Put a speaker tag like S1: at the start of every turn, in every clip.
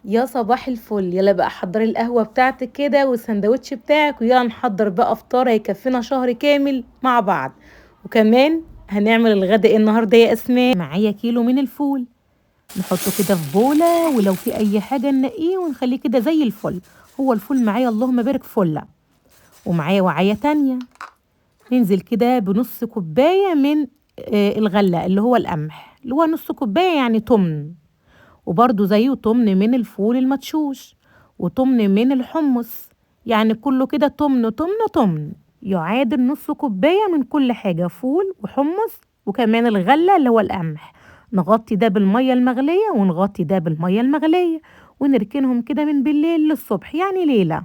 S1: يا صباح الفل. يلا بقى حضري القهوة بتاعتك كده والسندوتش بتاعك، ويلا نحضر بقى فطار هيكفينا شهر كامل مع بعض. وكمان هنعمل الغداء النهارده يا اسماء. معايا كيلو من الفول نحطه كده في بولة، ولو في اي حاجة ننقيه ونخليه كده زي الفل. هو الفول معايا اللهم بارك فلة. ومعايا وعية تانية ننزل كده بنص كوباية من الغلة اللي هو القمح، اللي هو نص كوباية يعني تمن، وبرده زيه تمن من الفول المدشوش، وتمن من الحمص، يعني كله كده تمن تمن تمن، يعادل نص كوباية من كل حاجة، فول وحمص وكمان الغلة اللي هو القمح. نغطي ده بالمية المغلية ونغطي ده بالمية المغلية، ونركنهم كده من بالليل للصبح يعني ليلة.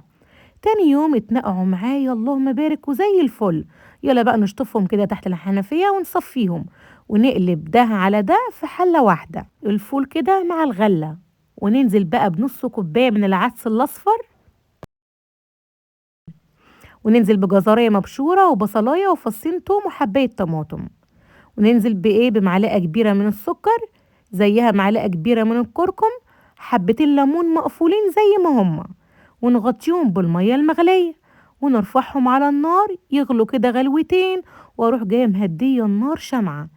S1: تاني يوم اتنقعوا معايا اللهم بارك وزي الفل. يلا بقى نشطفهم كده تحت الحنفية ونصفيهم، ونقلب ده على ده في حلة واحدة، الفول كده مع الغلة. وننزل بقى بنص كوباية من العدس الأصفر، وننزل بجزرية مبشورة وبصلاية وفصين توم وحباية طماطم، وننزل بإيه، بمعلقة كبيرة من السكر، زيها معلقة كبيرة من الكركم، حبتين ليمون مقفولين زي ما هما، ونغطيهم بالمية المغلية ونرفعهم على النار يغلوا كده غلوتين. واروح جاية مهديه النار شمعة،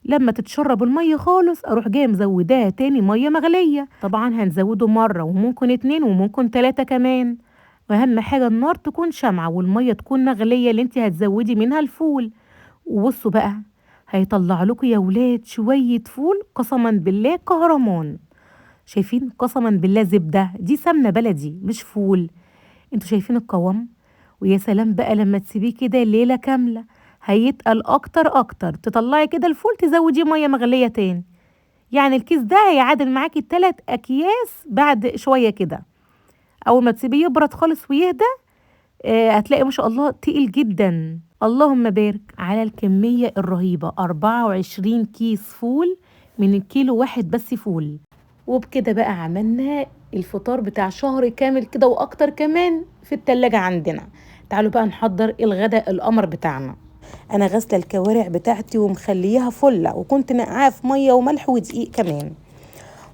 S1: لما تتشرب المية خالص اروح جاية مزوداها تاني مية مغليه. طبعا هنزوده مرة وممكن 2 وممكن 3 كمان. واهم حاجة النار تكون شمعة والمية تكون مغليه اللي انت هتزودي منها الفول. وبصوا بقى هيطلع لكم يا ولاد شوية فول قسما بالله كهرمان. شايفين؟ قسما بالله زبدة، دي سمنه بلدي مش فول. انتوا شايفين القوام؟ ويا سلام بقى لما تسيبيه كده ليلة كاملة هيتقل اكتر اكتر. تطلعي كده الفول تزوديه مية مغليه تاني، يعني الكيس ده هيعادل معاكي 3 اكياس بعد شوية كده. اول ما تسيبيه يبرد خالص ويهدى هتلاقي ما شاء الله تقيل جدا. اللهم بارك على الكمية الرهيبة، 24 كيس فول من الكيلو واحد بس فول. وبكده بقى عملنا الفطار بتاع شهر كامل كده واكتر كمان في التلاجة عندنا. تعالوا بقى نحضر الغداء القمر بتاعنا. انا غاسله الكوارع بتاعتي ومخليها فله، وكنت نقعاها في مية وملح ودقيق كمان.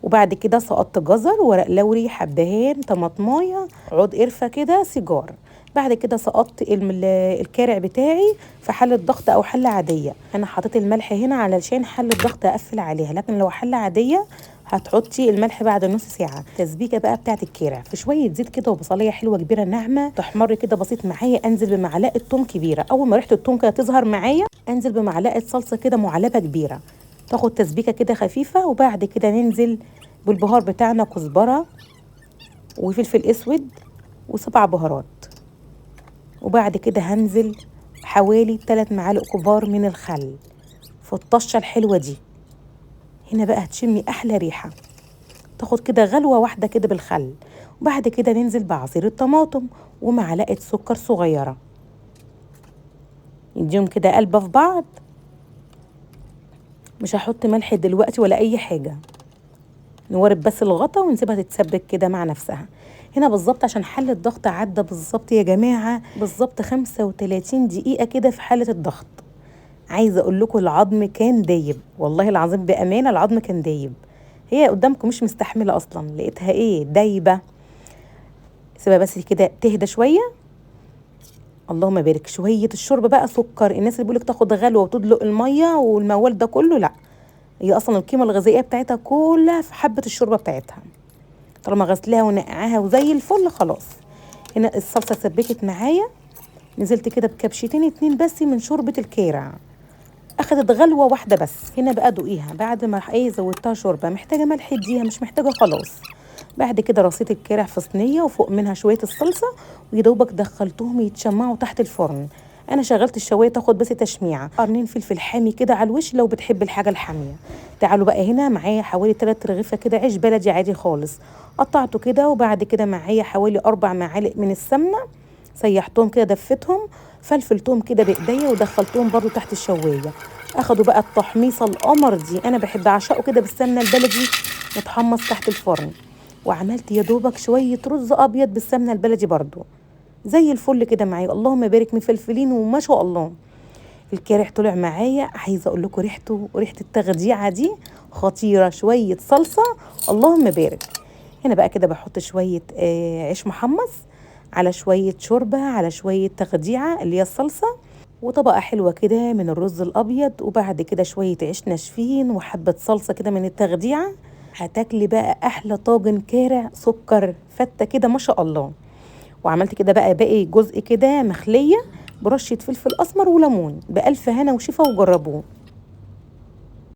S1: وبعد كده سقطت جزر، ورق لوري، حبهان، طماطمايه، عود قرفه كده، سيجار. بعد كده سقطت الكارع بتاعي في حله ضغط او حله عادية. انا حطيت الملح هنا علشان حله ضغط اقفل عليها، لكن لو حله عادية هتحطي الملح بعد نص ساعة. تسبيكه بقى بتاعت الكارع في شوية زيت كده وبصليه حلوة كبيرة ناعمة تحمر كده بسيط معايا. انزل بمعلقه توم كبيرة، اول ما ريحه التوم كده تظهر معايا انزل بمعلقه صلصه كده معلبه كبيرة، تاخد تسبيكه كده خفيفة. وبعد كده ننزل بالبهار بتاعنا، كزبره وفلفل اسود و7 بهارات. وبعد كده هنزل حوالي 3 معالق كبار من الخل في الطشه الحلوة دي. هنا بقى هتشمي احلى ريحه، تاخد كده غلوه واحدة كده بالخل. وبعد كده ننزل بعصير الطماطم ومعلقة سكر صغيرة، نديهم كده قلبه في بعض. مش هحط ملح دلوقتي ولا اي حاجة، نورب بس الغطا ونسيبها تتسبك كده مع نفسها. هنا بالظبط عشان حله الضغط عدى بالظبط يا جماعة، بالظبط 35 دقيقة كده في حله الضغط. عايزه اقول لكم العظم كان دايب، والله العظيم بامانه العظم كان دايب. هي قدامكم مش مستحمله اصلا، لقيتها ايه دايبه. سيبها بس كده تهدى شوية. اللهم بارك. شوية الشوربة بقى سكر، الناس اللي بيقولك تاخد غلوه وتدلق المية والموال ده كله، لا، هي اصلا القيمة الغذائية بتاعتها كلها في حبه الشوربة بتاعتها. طالما غسلاها ونقعاها وزي الفل خلاص. هنا الصلصه سبكت معايا، نزلت كده بكبشتين 2 بس من شوربة الكارع، اخدت غلوه واحدة بس. هنا بقى دوقيها بعد ما ايه زودتها شوربة، محتاجه ملح اديها، مش محتاجه خلاص. بعد كده رصيت الكارع في صينية وفوق منها شوية الصلصه، ويدوبك دخلتهم يتشمعوا تحت الفرن. انا شغلت الشوايه تاخد بس تشميعه، قرنين فلفل حامي كده على الوش لو بتحب الحاجة الحامية. تعالوا بقى هنا معايا حوالي 3 رغيفه كده عيش بلدي عادي خالص، قطعته كده. وبعد كده معايا حوالي 4 معالق من السمنة، سيحتهم كده، دفتهم، فلفلتهم كده بايديا ودخلتهم برضو تحت الشوايه. اخدوا بقى التحميصه القمر دي، انا بحب اعشقه كده بالسمنه البلدي متحمص تحت الفرن. وعملت يا دوبك شوية رز ابيض بالسمنه البلدي برضو زي الفل كده معايا، اللهم بارك، مفلفلين وما شاء الله. الكارع طلع معايا، عايزه اقول لكم ريحته وريحه التغديعه دي خطيرة. شوية صلصه اللهم بارك. هنا بقى كده بحط شوية عيش محمص على شوية شوربة على شوية تخديعة اللي هي الصلصة، وطبقة حلوة كده من الرز الأبيض، وبعد كده شوية عيش ناشفين وحبة صلصة كده من التخديعة. هتاكلي بقى أحلى طاجن كارع سكر فتة كده ما شاء الله. وعملت كده بقى باقي جزء كده مخلية برشة فلفل أسمر وليمون. بألف هنا وشفا وجربوه.